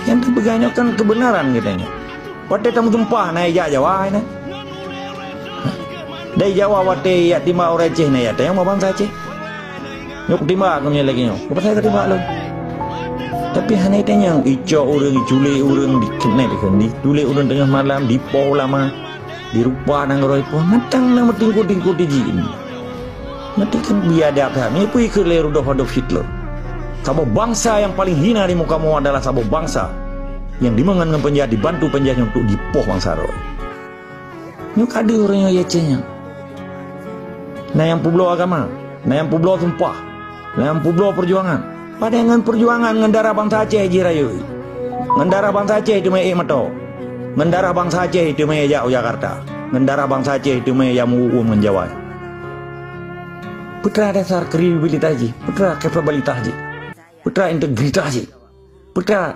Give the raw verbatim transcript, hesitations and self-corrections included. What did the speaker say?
Nyang teupeugah nyoe kan keubeunaran geutanyoe. Watée tameusumpah na ijak Jawa hai na. Dari Jawa watée ijak timbak ureuëng Aceh na ijak tanyong ma bansa Aceh. Nyoe kutimbak keuh nyoe lagée nyoe. Keu pasai kutimbak lôn. Tapi hana itanyong icok ureuëng, iculék ureuëng, dikeunek dikheun, diculék ureuëng teungoh malam, dipoh ulama, dirupa nanggroe ipoh, mantong na meutingkot-tingkot jih. Nanti kan biadab that. Meunyoe peue ikheun lé Rudolf Adolf Hitler. Saboh bangsa yang paling hina di muka bumi adalah saboh bangsa yang dimengan ngon penjahat, dibantu penjahat untuk jipoh bangsa droe. Nyoe ka deuh ureuëng nyang Aceh nyan. Na nyang peubloe agama, na nyang peubloe sumpah, na nyang peubloe peujuangan. Padahai ngon peujuangan ngon darah bansa Aceh jirayeuk. Ngon darah bansa Aceh teuma ék meutoe. Ngon darah bansa Aceh teuma jak u Jakarta. Ngon darah bansa Aceh teuma jak meuuem ngon Jawa. Peue teuma dasar kredibilitas jih, peue teuma kapabilitas jih, peue teuma integritas jih, peue teuma